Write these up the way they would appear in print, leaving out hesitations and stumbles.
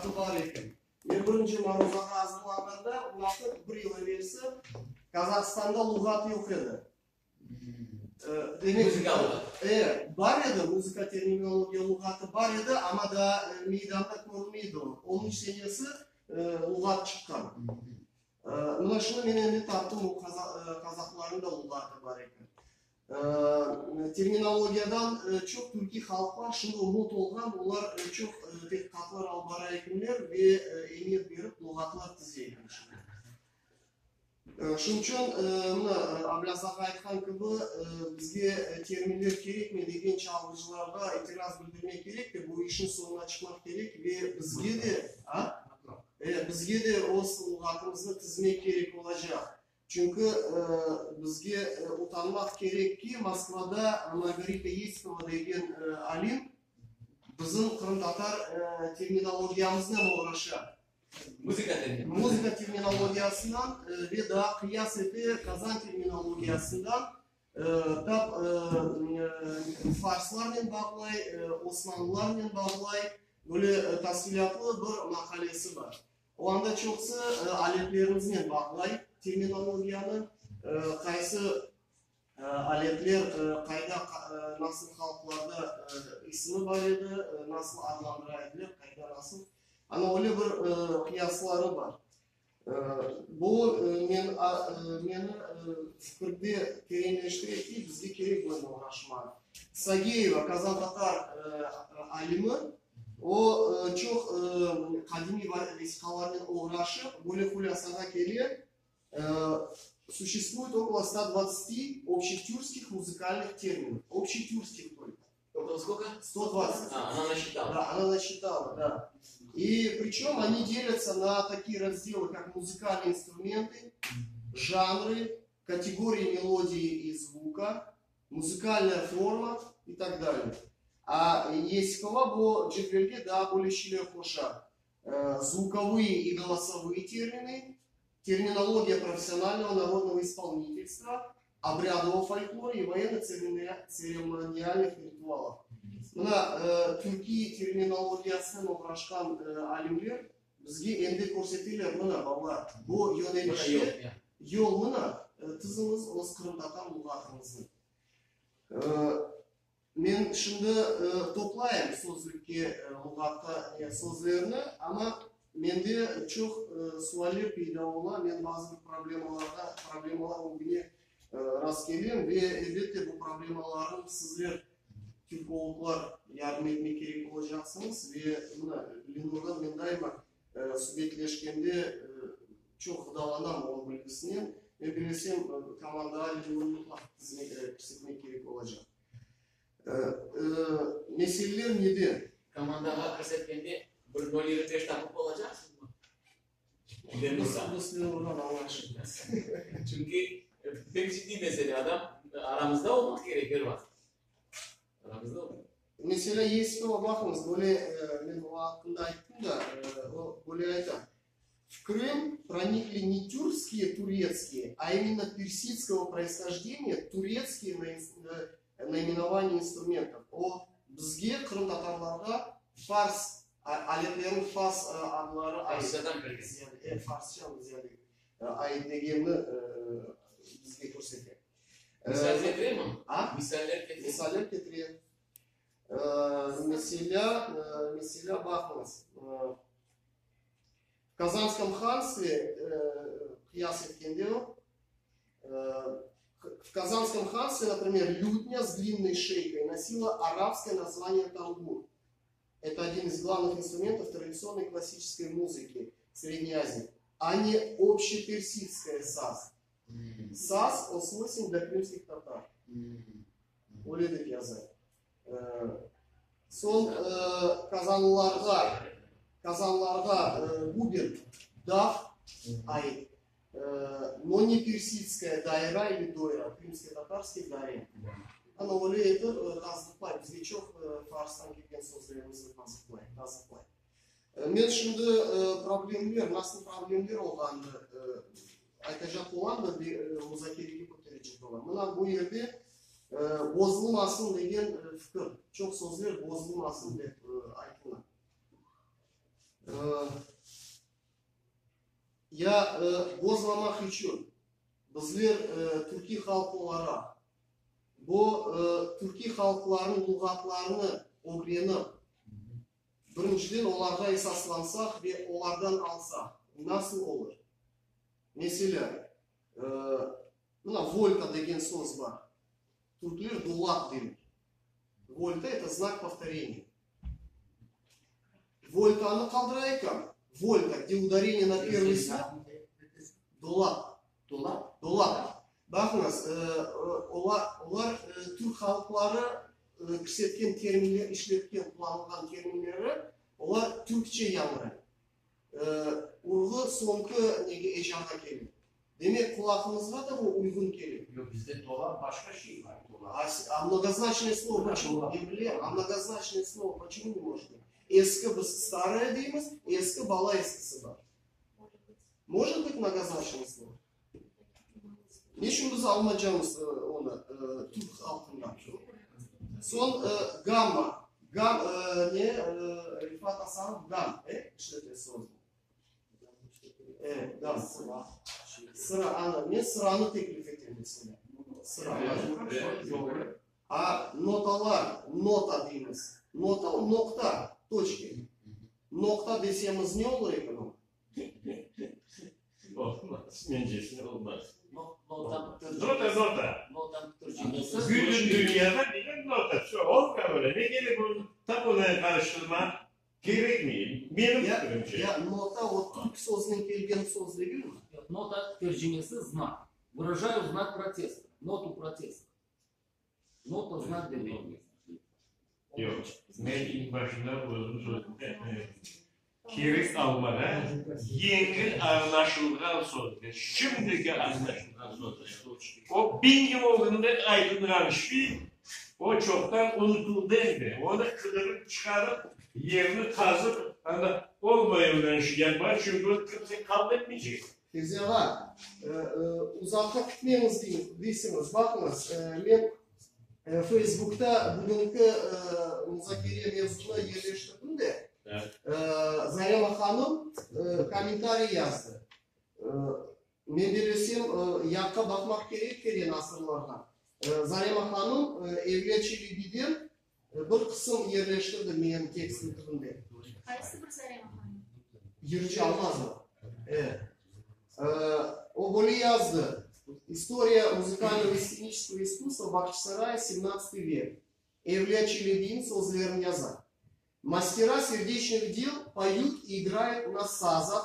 Luğatı bar eken. Men birinci maruzağa azırlanğanda, o vaqıt, bir yıl evelsi, Kazahstanda luğat yoq edi. Demek, Muzıka luğatı. E, bar edi, muzıka terminologiya luğatı bar edi, amma daa meydanda körünmeydi o. Onıñ senesi luğat çıqqan. Mına şunı men endi taptım, o qazahlarnıñ da luğatı bar eken. Terminologiyadan çoq türkiy halqlar şimdi mot olğan, olar çoq tedqiqatlar alıp bara ekenler ve emiyet berip luğatlar tize eken şimdi. Şunıñ içün, mına, Ablâz ağa aytqan kibi, bizge terminler kerekmey degen çalğıcılarğa itiraz bildirmek kerek de, bu işniñ soñuna çıqmaq kerek ve bizge de, a? E, bizge de öz luğatımıznı tizmek kerek olacaq. Çünki bizge utanmaq kerek ki, Moskvada Margarita Yesipova degen alim bizim qırımtatar terminologiyamıznen oğraşa. Muzıka terminologiyası. Muzıka terminologiyasından ve daa qıyas ete qazan terminologiyasından, tap farslarnen bağlay, osmanlılarnen bağlay, böyle tafsilâtlı bir maqalesi bar. O anda çoqusı aletlerimiznen bağlay terminologiyanı, qaysı aletler qayda, nasıl halqlarda ismi bar edi, nasıl adlandıra ediler, qayda, nasıl. Ana öyle bir qıyasları bar. Bu men, meni fikirde terenleştire ki, bizge kerek bunen oğraşmağa. Sageyeva, qazantatar alimi, o çoq qadimiy vesiqalarnen oğraşıp, böyle hulâsağa kele, Suşествует okolo sta dvadtsati obşetürkskih muzıkalnıh terminov, obşetürkskih tolko. Okolo skolko? 120. A, ona nasçitala. Da, ona nasçitala, da. И pričem oni delятся на такие разделы, как музыкальные инструменты, жанры, категории мелодии и звука, музыкальная форма и так далее. A Yesipova bu cedvelge daa böyle şeyler qoşa, Звуковые и голосовые термины, терминология профессионального народного исполнительства, обрядового фольклора и военно-церемониальных ритуалов. Mına, türkiy terminologiyasınen oğraşqan alimler bizge endi körseteler, mına, balalar, bu yönelişte yol, mına, tiziñiz öz qırımtatar luğatıñıznı. Men şimdi toplayım sözlükke, luğatqa sözlerni, amma mende çoq sualler peyda ola, men bazı bir problemalarğa, problemalar ögüne rastkelem ve, elbette, bu problemalarnı sizler, türkologlar, yardım etmek kerek olacaqsıñız ve mına, Lenurdan men daima subetleşkende çoq ğıdalanam onıñ bilgisinen. Men bilesem, komandağa Lenurnı mıtlaq kirsetmek kerek olacaq. Meseleler nede? Komandağa kirsetkende bir nol 25 tapıp olacaqsıñmı? Lenurdan. Biz Lenurdan añlaşırmız. Çünki pek ciddiy mesele, adam aramızda olmaq kerek er vaqıt. Aramızda olmaq. Mesele Yesipova, baqıñız, böyle, men o aqqında ayttım da, o böyle ayta, V Krım pronikli ne türkskiye, turetskiye, a imенно persidskogo proishojdeniya turetskiye naymenovaniya instrumentov. O, bizge, qırımtatarlarğa, fars aletlerniñ fars adları ait. Farsçadan kirgen. E, farsça ziyade ait degenini bizge körsete. Misal ketiremi? A? Misaller ketire. Misaller ketire. Meselâ, meselâ, baqıñız. V Kazanskom hanstve qıyas etkende o, V Казанском ханстве, например, лютня с длинной шейкой носила арабское название тамбур. Это один из главных инструментов традиционной классической музыки Средней Азии, а не общеперсидское саз. Саз, o свойствен для крымских татар. Öyle dep yaza. Soñ qazanlarğa, qazanlarğa buben, daf ait, no ne persidskaya dayra ili doyra, krımskotatarskiy dare. Ana öyle etip tasdıqlay, bizge çoq farstan kelgen sözlerimizni tasdıqlay, tasdıqlay. Men şimdi problemler, nasıl problemler olğanını aytacaq olam da, muzakerege köterecek olam. Mına bu yerde bozulmasın degen fikir, çoq sözler bozulmasın dep aytıla. Ya bozmamaq içün bizler türkiy halq olaraq bu türkiy halqlarnıñ luğatlarını ögrenip, birinciden olarğa esaslansaq ve olardan alsaq, nasıl olur? Meselâ, mına volta degen söz bar. Türkler dolap deyler. Volta, eto znak povtoreniya. Voltanı qaldırayıqam, volta, gde udareniye na pervıy slog, dolap. Dolap? Dolap. Baqıñız, olar, olar türk halqları kirsetken terminler, işletken, qullanılğan terminleri, olar türkçe yañray. Urğı soñki nege ecağa kele. Demek, qulağımızğa da o uyğun kele. Yoq, bizde dolap başqa şey bar, dolap. A mnogoznaçnoye slovo poçemu, men bilem, a mnogoznaçnoye slovo poçemu ne может быть? Eski biz starое deymiz, eski bala eskisi bar. Может быть mnogoznaçnoye slovo? Ne içün biz almacamız onı türk halqından? Soñ gamma, gam, ne, Rifat Asanov gam, e, işlete sözni. E, gam, sıra, ana, men sıranı teklif etem, meselâ. Sıra. A notalar, nota deymiz. Nota, o noqta, toçka. Noqta desemiz ne olur eken o? Olmaz, mencesine olmaz. Nota, nota. Bütün dünyada bir nota. Şu olmuyor öyle. Ne gerek bunu tam olayı qarıştırma kerekmey. Menim fikrimce. Ya nota o türk sözünen kelgen söz degilmi? Yoq, nota tercimesi znak. Выражаю знак протеста. Ноту протеста. Nota znak demek. Yoq, men ilk başında özüm sözümde kerek almağa yengil añlaşılğan sözler, şimdiki añlaşılğan sözler. O biñ yıl ögünde aytılğan şey, o çoqtan unutıldı endi. Onı qıdırıp çıqarıp, yerini qazıp, anda olmayuvdan şey yapmağa, çünki onı kimse qabul etmeycek. Fevzi ağa, uzaqqa kitmeñiz deysiñiz. Baqıñız, men Feysbukta bugünki muzakere mevzunı yerleştirdim de, Zarema hanım kommentariy yazdı. Men bellesem, yaqqa baqmaq kerek teren asırlarğa. Zarema hanım Evliya Çelebiden bir qısım yerleştirdi menim tekstim tübünde. Qaysı bir Zarema hanım? Yırcı Almazova. Evet. O böyle yazdı, Istoriya muzıkalnogo i stsenического iskusstva Bağçasaraya, semnadtsatый vek. Evliya Çelebiniñ sözlerini yaza. Mastera serdeçных del poyut i igrayut na sazah,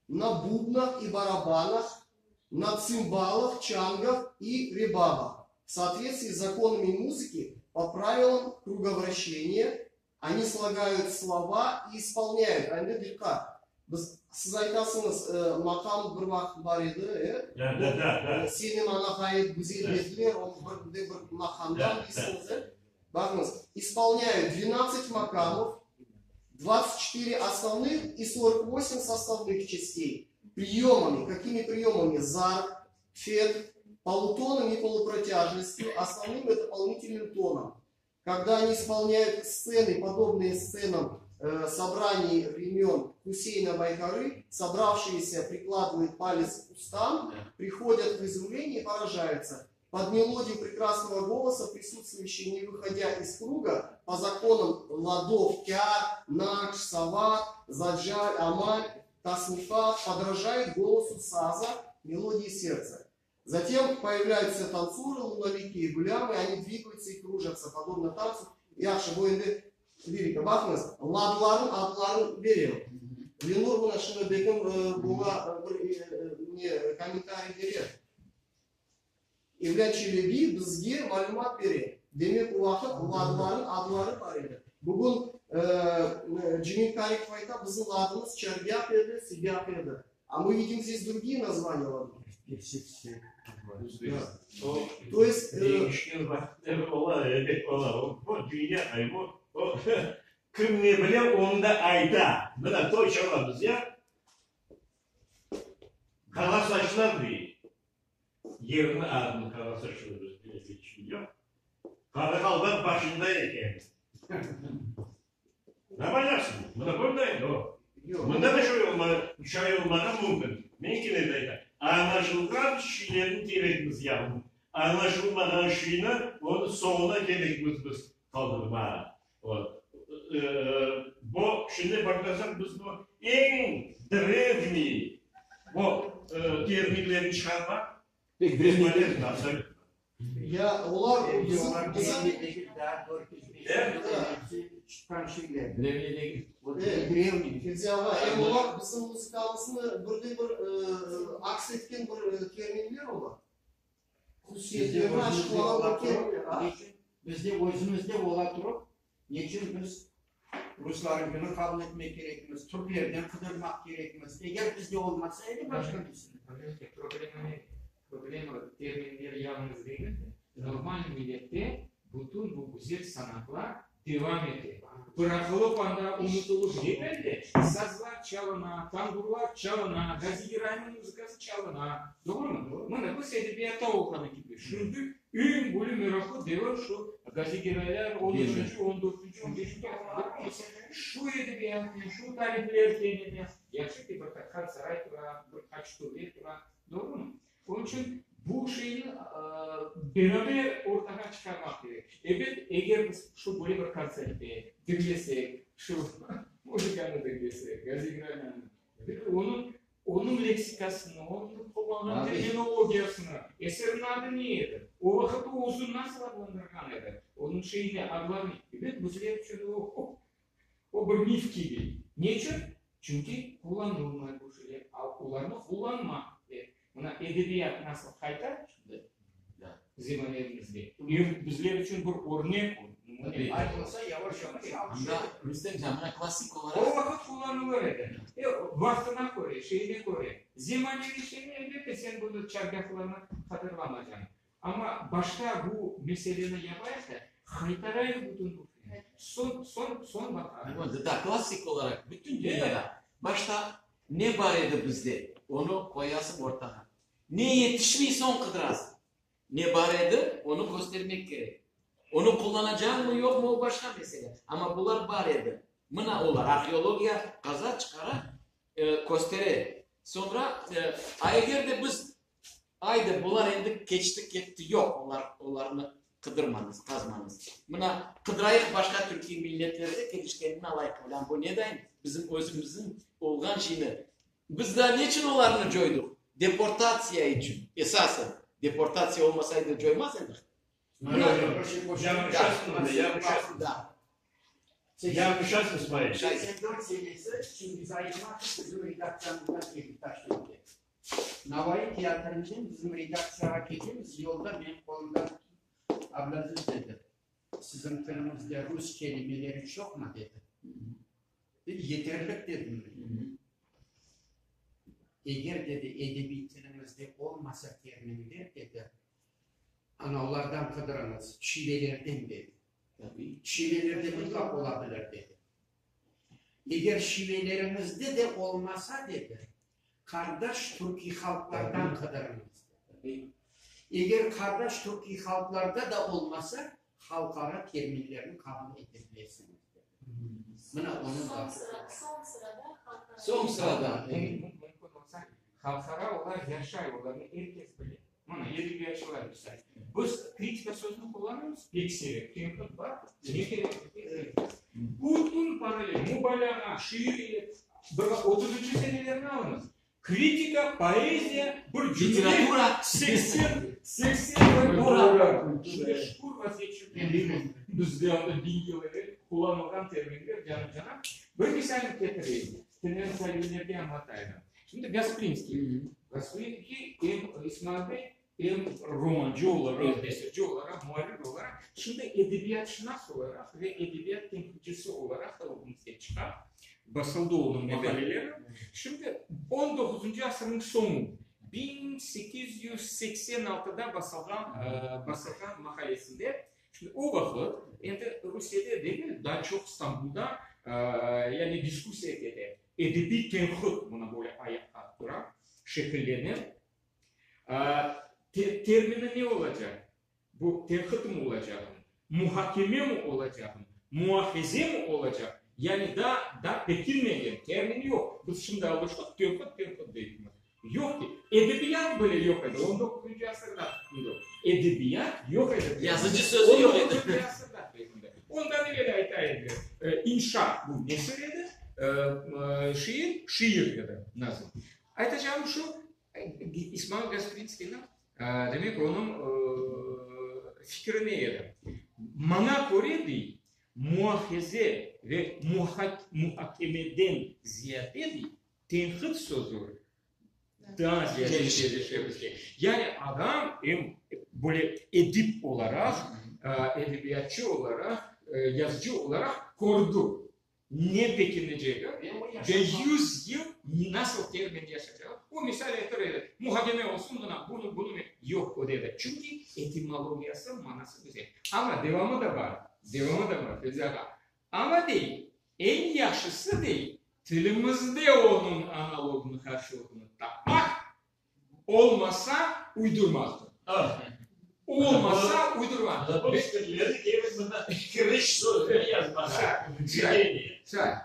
na bubnah i barabanah, na tsimbalah, çangah i rebabah, v sootvetствии с законами музыки по правилам круговращения Они slagayut slova i ispolyayut. A endi diqqat! Biz, siz aytasıñız, maqam bir vaqıt bar edi, e? Da, da, da, da. Seni maña ğayet güzel dediler, o bir de bir maqamdan deysiñiz, e? Baqıñız, ispolyayut dvenadtsat makamov, dvadtsat çetıre osnovnıh i sorok vosemь sostavnıh çastey, priyomami, kakimi priyomami, zarb, fet, polutonom i poluprotâjnostyu, osnovnım i dopolnitelnım tonom. Когда они исполняют сцены, подобные сценам собраний времен Хусейна Байкары, собравшиеся прикладывают палец к устам, приходят в изумление и поражаются. Под мелодию прекрасного голоса, присутствующие, не выходя из круга, по законам ладов кяр, накш, сават, заджаль, амаль, таснифат, подражают голосу саза, мелодии сердца. Затем появляются танцоры, луналикие гулямы, они двигаются и кружатся, подобно танцу. Yahşı, bu endi lirika. Baqıñız, ladlarnıñ adlarını berem. Lenur mına şimdi belkim buña bir ne kommentariy berer. Evliya Çelebi bizge malümat bere. Demek, o vaqıt ladlarnıñ adları bar edi. Bugün Cemil Karikov ayta, bizim ladımız çargâh edi, segâh edi. A mı vidim zdes drugiye nazvaniya ladov. To est, Deñişken vaqıtları ola, elbet ola. O, bu dünya, bu, o, kim ne bile, onı da ayta. Mına toy çalamız ya, qara saçlar dey. Yerniñ adını qara saçlar biz bilmeycek şey yoq. Qara qalpaq başında eken. Ne yapacaqsıñ? Mına bunday o. Yoq. Mında da şöyle olmağa, şay olmağa mümkün. Men kene de aytam, añlaşılğan şeylerni kerekmiz yapmaq, añlaşılmağan şeyni, onı soñuna kerekmiz biz qaldırmağa. Vot. Bu, şimdi baqlasaq, biz bu eñ drevniy bu terminlerni çıqarmaq Pek drevniy bespolezno, absolütno. Ya olar bizim, bizim... degil, daa 405 yıl evelsi çıqqan şeyler. Drevniy degil. Evet, Fevzi ağa, em olar bizim muzıkamıznı bir de bir aks etken bir terminler olar. Hususiyetlerini açıqlağan bir terminler, a? Bizde özümizde ola turıp, neçün biz ruslarınkini qabul etmek kerekmiz, türklerden qıdırmaq kerekmiz? Eger bizde olmasa edi, başqa birisinde. Problema ne? Problema terminler yalıñız degil de, normal millette bütün bu güzel sanatlar devam ete. Bıraqılıp anda unutılıp degil de, sazlar çalına, tamburlar çalına, Gazi Giraynıñ muzıkası çalına. Doğrumı? Mına, biz edebiyatta olğanı kibi, şimdi eñ böyle meraqlı devir şu Gazi Giraylar on üçünci, on dörtünci, on beşinci asırlar. Şu edebiyatnen, şu tarihler kene de, yahşı ki, bir Han saray tura, bir qaç töbe tura. Doğrumı? Onıñ içün bu şeyni beraber ortağa çıqarmaq kerek. Ebet, eger biz şu böyle bir kontsertte diñlesek, şu muzıkanı diñlesek, Gazi Giraynanıñ, ebet, onıñ, onıñ leksikasını, onıñ qullanğan terminologiyasını, eseriniñ adı ne edi, o vaqıt o özüni nasıl adlandırğan edi, onıñ şeyini, adlarını, ebet, bizler içün o, O bir mif kibi. Neçün? Çünki qullanılmay bu şeyler. A olarnı qullanmaq kerek. Mına edebiyat nasıl qayta şimdi zemanevimizge, em bizler içün bir örnek o, nümüne. Aytılsa yavaş-yavaş alışır. Anda, Rustemcan, mına klassik olaraq. O vaqıt qullanılır edi. E, vaqtına köre, şeyine köre. Zemaneviy şeyni, elbette, sen bunı çargahlarnı hatırlamacañ. Amma başta bu meseleni yapayıq da, qaytarayıq bütün bu şeyni. Soñ, soñ, soñ baqarmız. Da, klassik olaraq bütün dünyada başta ne bar edi bizde, onı qoyasıñ ortağa. Ne yetişmey, soñ qıdırasıñ. Ne bar edi, onı köstermek kerek. Onı qullanacağıñmı, yoqmı, o başqa mesele. Amma bular bar edi. Mına olar, arheologiya qaza, çıqara, köstere. Soñra, a eger de biz Aydı, bular endi keçti, ketti, yoq, olar, olarnı qıdırmañız, qazmañız. Mına, qıdırayıq başqa türkiy milletlerde kelişkenini alayıq, ulan bu ne dayın, bizim özümizniñ olğan şeyni. Biz daa neçün olarnı coyduq? Deportatsiya içün, esasen. Deportatsiya olmasaydı, coymaz edik. Mına, da. Yañlışasıñ, İsmail. 84 senesi Çingiz Aytmatov bizim redaktsiyamızdan keldi Taşkentke. Navai teatrinden bizim redaktsiyağa ketemiz, yolda menim qolumdan tutıp, Ablâziz, dedi, siziñ tiliñizde rus kelimeleri çoqmı? dedi. Yeterlik, dedim men. Eger, dedi, edebiy tiliñizde olmasa terminler, dedi, anavlardan qıdırıñız, şivelerden, dedi. Şivelerde mıtlaq ola bilir, dedi. Eger şiveleriñizde de olmasa, dedi, qardaş türkiy halqlardan qıdırıñız, dedi. Eger qardaş türkiy halqlarda da olmasa, halqara terminlerni qabul ete bilesiñiz, dedi. Mına onıñ lafı. Soñ sırada halqara. Soñ sırada. Mümkün olsa, halqara olar yaşay, olarnı er kes bile. Mına, edebiyatçılar misal. Biz kritika sözüni qullanamız, pek siyrek, tenqit bar, ne kerek bizge kritika? Bütün parallel, mubalâğa, şiiriyet, bir otuzıncı senelerni alıñız, kritika, poeziya bir cümle, Literatura. 80, 80 Şimdi şükür vazgeçilgen, bizde anda biñ yıl evel qullanılğan terminler canım-canam. Bir misalni ketireyim, tünevin talebelerge añlata edim. Şimdi Gasprinskiy. Gasprinskiy em İsmail bey, em romancı olaraq, nesirci olaraq, muarrir olaraq, şimdi edebiyatşınas olaraq ve edebiyat tenqitçisi olaraq da ögümizge çıqa. Basıldı onıñ maqaleleri. Şimdi on doquzıncı asırnıñ soñu, 1886-da basılğan basılğan maqalesinde, şimdi o vaqıt endi Rusiyede degil, daa çoq İstanbulda, yani diskussiya kete. Edebiy tenqit mına böyle ayaqqa tura, şekillene. Termini ne olacaq? Bu tenqitmi olacaq, muhakememi olacaq, muahize mi olacaq? Yani daa, daa pekinmegen termin yoq. Biz şimdi alıştıq, tenqit, tenqit deymiz. Yoq ki, edebiyat bile yoq edi, on doquzıncı asırda yoq. Edebiyat yoq edi. Yazıcı sözü yoq edi. On doquzıncı asırda pekindi. Ondan evel ayta ediler, inşa bu nesir edi, şiir, şiir edi, nazm. Aytacağım şu, İsmail Gasprinskiyniñ, demek, onıñ fikri ne edi? Maña köre, dey, muahize ve muhakemeden ziyade, dey, Tenqit sözü daa ziyade kelişe bizge. Yani adam em böyle edip olaraq, edebiyatçı olaraq, yazıcı olaraq kördi, ne pekinecegi ve yüz yıl nasıl termin yaşacağı. O misal aytır edi, muhakeme olsun mına bunı, bunı, yoq, o dedi. Çünki etimologiyası, manası güzel. Amma devamı da bar, devamı da bar, Fevzi ağa. Amma dey, eñ yahşısı dey, tilimizde onıñ analogını, qarşılığını tapmaq, olmasa uydurmaqtır. Olmasa uydurmaq.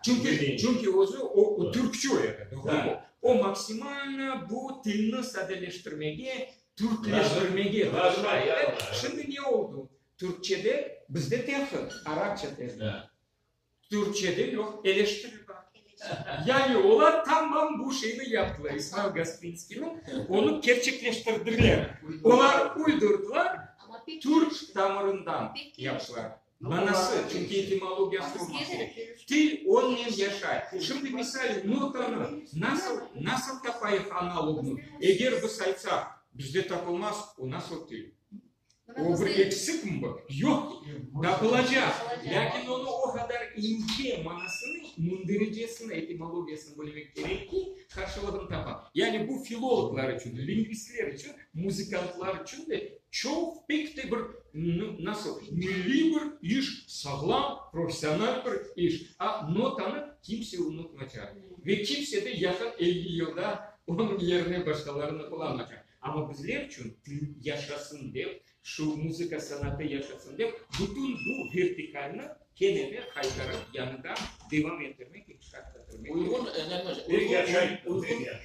Çünki, çünki özü o türkçü edi, doğrumı? O maksimalno bu tilni sadeleştirmege, türkleştirmege tırışa edi. Şimdi ne oldu? Türkçede bizde tenqit, arapça termin. Türkçede yoq, eleştiri bar. Yani olar tamam bu şeyni yaptılar, İsmail Gasprinskiyniñ, onı kerçekleştirdiler. Olar uydurdılar, türk tamırından yaptılar. Manası, çünki etimologiyası olmaq kerek. Til onnen yaşay. Şimdi, misal, notanı nasıl, nasıl tapayıq analognı? Eger biz aytsaq, bizde tapılmaz, o nasıl til? O bir eksik mi bu? Yoq, tapılacaq, lâkin onı o qadar ince manasını, mündericesini, etimologiyasını bilmek kerek ki, qarşılığını tapa. Yani bu filologlar içün, lingvistler içün, muzıkantlar içün de çoq, pek de bir, nasıl, milliy bir iş, sağlam, professional bir iş. A notanı kimse unutmacaq ve kimse de yaqın 50 yılda onıñ yerine başqalarını qullanmacaq. Amma bizler içün til yaşasın dep, şu muzıka sanatı yaşasın dep, bütün bu vertikalni kene de qaytarıp yañıdan devam ettirmek, inkişaf ettirmek Uyğun, Pek yaş ayttın, pek yaş.